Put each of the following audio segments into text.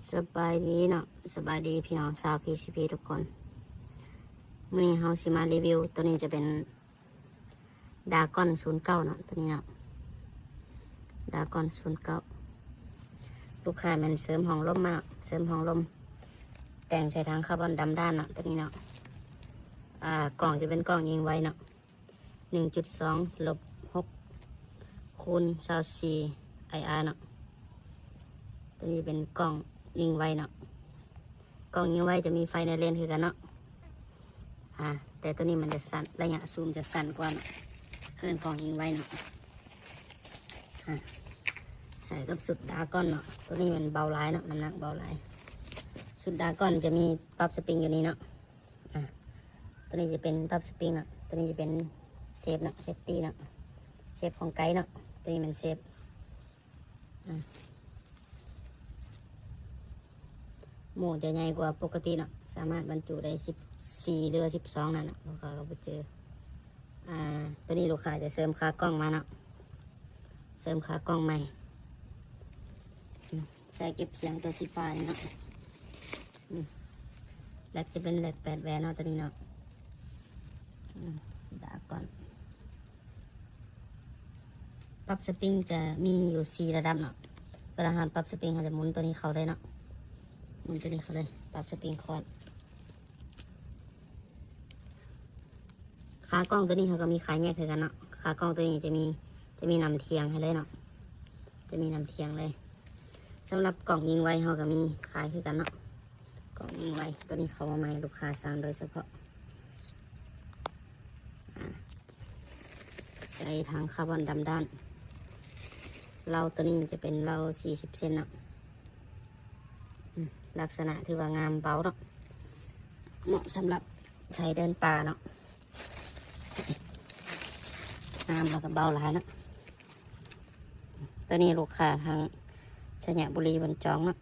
ສະບາຍດີເນາະ ສະບາຍດີພີ່ນ້ອງຊາວ ພີຊີພີ ທຸກຄົນ. ມື້ນີ້ເຮົາຊິມາຣີວິວ ໂຕນີ້ຈະເປັນດາກອນສູນເກົ້າເນາະ ໂຕນີ້ເນາະ ດາກອນສູນເກົ້າ. ລູກຄ້າແມ່ນເສີມຫ້ອງລົມມາເນາະ ເສີມຫ້ອງລົມ ແຕ່ງໃສ່ຖັງຄາບອນດຳດ້ານເນາະ ໂຕນີ້ເນາະ. ອາ ກ້ອງຈະເປັນກ້ອງຍິງໄວເນາະ ໜຶ່ງຈຸດສອງລົບຫົກຄູນຊາວສີ່ໄອອາເນາະ. ໂຕນີ້ເປັນກ້ອງຍິງໄວເນາະ ກ້ອງຍິງໄວຈະມີໄຟໃນເລນຄືກັນເນາະ. ອາ ແຕ່ໂຕນີ້ມັນຈະສັ້ນ ໄລຍະຊູມຈະສັ້ນກວ່າເນາະ ເອີ້ນກ້ອງຍິງໄວເນາະ. ອາ ໃສ່ກັບຊຸດດາກອນເນາະ ໂຕນີ້ມັນເບົາຫຼາຍເນາະ ນ້ຳໜັກເບົາຫຼາຍ. ຊຸດດາກອນຈະມີປັບສະປຣິງຢູ່ນີ້ເນາະ. ອາ ໂຕນີ້ຈະເປັນປັບສະປຣິງເນາະ ໂຕນີ້ຈະເປັນເຊຟເນາະ ເຊຟຕີເນາະ ເຊຟຂອງໄກເນາະ ໂຕນີ້ແມ່ນເຊຟ. ອາ ໂມຈະໃຫຍ່ກວ່າປົກກະຕິເນາະ ສາມາດບັນຈຸໄດ້ສິບສີ່ ຫຼືວ່າສິບສອງນັ້ນເນາະ ລູກຄ້າກໍບໍ່ເຈີ. ອາ ໂຕນີ້ລູກຄ້າຈະເສີມຂາກ້ອງມາເນາະ ເສີມຂາກ້ອງໃໝ່. ອາ ສາຍເກັບສຽງຕົວສີຟ້ານີ້ເນາະ. ອືມ ແລັກຈະເປັນແລັກແປດແຫວນເນາະ ໂຕນີ້ເນາະ. ອືມ ດາກອນ ປັບສະປຣິງຈະມີຢູ່ສີ່ລະດັບເນາະ. ເວລາເຮົາປັບສະປຣິງ ເຮົາຈະໝູນໂຕນີ້ເຂົ້າໄດ້ເນາະ ໝູນໂຕນີ້ເຂົ້າໄດ້ ປັບສະປຣິງຄອດ. ຂາກ້ອງໂຕນີ້ເຮົາກໍມີຂາແຍກຄືກັນເນາະ ຂາກ້ອງໂຕນີ້ຈະມີ ຈະມີນ້ຳທ່ຽງໃຫ້ເລີຍເນາະ ຈະມີນ້ຳທ່ຽງເລີຍ. ສຳລັບກ້ອງຍິງໄວເຮົາກໍມີຂາຍຄືກັນເນາະ ກ້ອງຍິງໄວ ໂຕນີ້ເຂົ້າມາໃໝ່ ລູກຄ້າສັ່ງໂດຍສະເພາະ. ອາ ໃສ່ຖັງຄາບອນດຳດ້ານ ເລົາໂຕນີ້ຈະເປັນເລົາສີ່ສິບເຊັນເນາະ. ອືມ ລັກສະນະຖືວ່າງາມ ເບົາເນາະ ເໝາະສຳລັບໃສ່ເດີນປ່າເນາະ ງາມແລ້ວກໍເບົາຫຼາຍເນາະ. ໂຕນີ້ລູກຄ້າທາງໄຊຍະບູລີເພິ່ນຈອງເນາະ.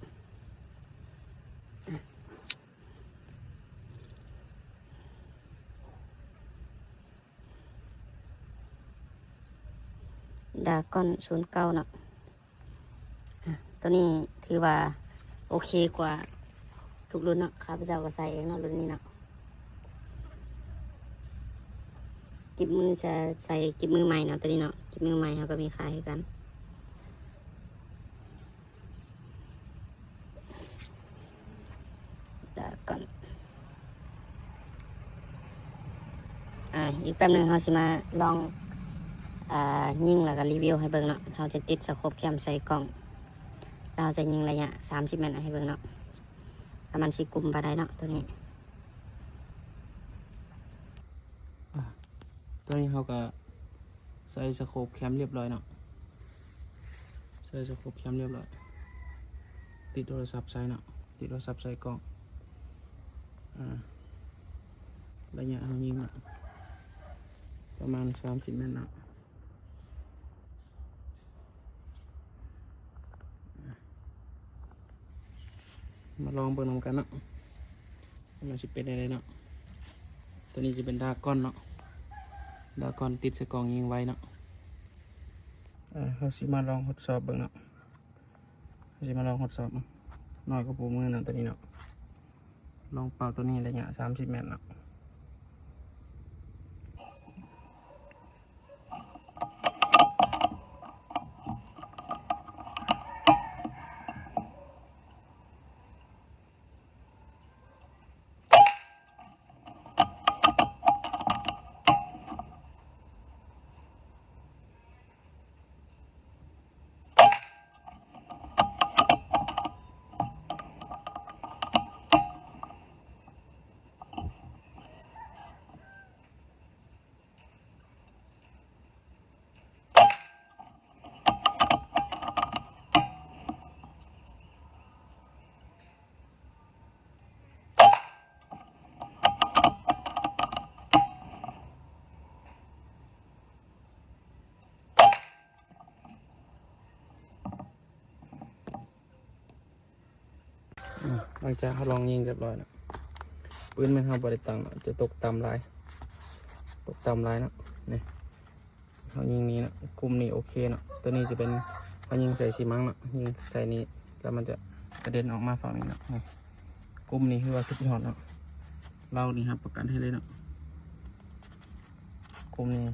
ດາກອນສູນເກົ້າເນາະ ອາ ໂຕນີ້ຖືວ່າໂອເຄກວ່າທຸກລຸ້ນເນາະ ຂ້າພະເຈົ້າກໍໃສ່ເອງເນາະ ລຸ້ນນີ້ເນາະ. ກິບມື ໃສ່ ໃສ່ກິບມືໃໝ່ເນາະ ໂຕນີ້ເນາະ ກິບມືໃໝ່ເຮົາກໍມີຂາຍຄືກັນ. ດາກອນ ອາ ອີກແປັບໜຶ່ງເຮົາຊິມາລອງ ອາ ຍິງແລ້ວກໍຣີວິວໃຫ້ເບິ່ງເນາະ. ເຮົາຈະຕິດສະໂຄບແຄມໃສ່ກ້ອງ ແລ້ວເຮົາຈະຍິງໄລຍະສາມສິບແມັດໃຫ້ເບິ່ງເນາະ ວ່າມັນຊິກຸ້ມປານໃດເນາະ ໂຕນີ້. ອາ ຕອນນີ້ເຮົາກໍໃສ່ສະໂຄບແຄມລຽບຮ້ອຍເນາະ ໃສ່ສະໂຄບແຄມລຽບຮ້ອຍ ຕິດໂທລະສັບໃສ່ເນາະ ຕິດໂທລະສັບໃສ່ກ້ອງ. ອາ ໄລຍະເຮົາຍິງເນາະ ປະມານສາມສິບແມັດເນາະ. ມາລອງເບິ່ງນຳກັນເນາະ ວ່າມັນຊິເປັນແນວໃດເນາະ. ໂຕນີ້ຈະເປັນດາກອນເນາະ ດາກອນຕິດໃສ່ກ້ອງຍິງໄວເນາະ. ເຮົາຊິມາລອງທົດສອບເບິ່ງເນາະ ເຮົາຊິມາລອງທົດສອບເນາະ ນ້ອຍກວ່າຜູ້ມືເນາະ ໂຕນີ້ເນາະ. ລອງເປົ່າໂຕນີ້ໄລຍະສາມສິບແມັດເນາະ. ອາ ຫຼັງຈາກເຮົາລອງຍິງຮຽບຮ້ອຍແລ້ວ ປືນແມ່ນເຮົາບໍ່ໄດ້ຕັ້ງເນາະ ຈະຕົກຕ່ຳຫຼາຍ ຕົກຕ່ຳຫຼາຍເນາະ. ນີ້ ເຮົາຍິງນີ້ເນາະ ກຸ່ມນີ້ໂອເຄເນາະ. ໂຕນີ້ຈະເປັນ ເຮົາຍິງໃສ່ຊີມັງເນາະ ຍິງໃສ່ນີ້ ແລ້ວມັນຈະ ກະເດັນອອກມາຝັ່ງນີ້ເນາະ. ນີ້ ກຸ່ມນີ້ຄືວ່າສຸດຍອດເນາະ, ລາວນີ້ຮັບປະກັນໃຫ້ເລີຍເນາະ, ກຸ່ມນີ້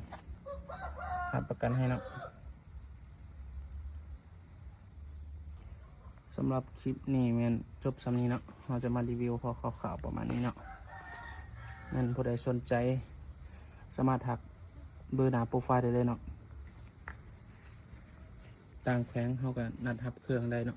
ຮັບປະກັນໃຫ້ເນາະ. ສຳລັບຄລິບນີ້ແມ່ນຈົບສ່ຳນີ້ເນາະ, ເຮົາຈະມາຣີວິວພໍຄ່າວໆປະມານນີ້ເນາະ. ແມ່ນຜູ້ໃດສົນໃຈສາມາດທັກເບີໜ້າໂປຣໄຟໄດ້ເລີຍເນາະ. ຕ່າງແຂວງເຮົາກໍນັດຮັບເຄື່ອງໄດ້ເນາະ,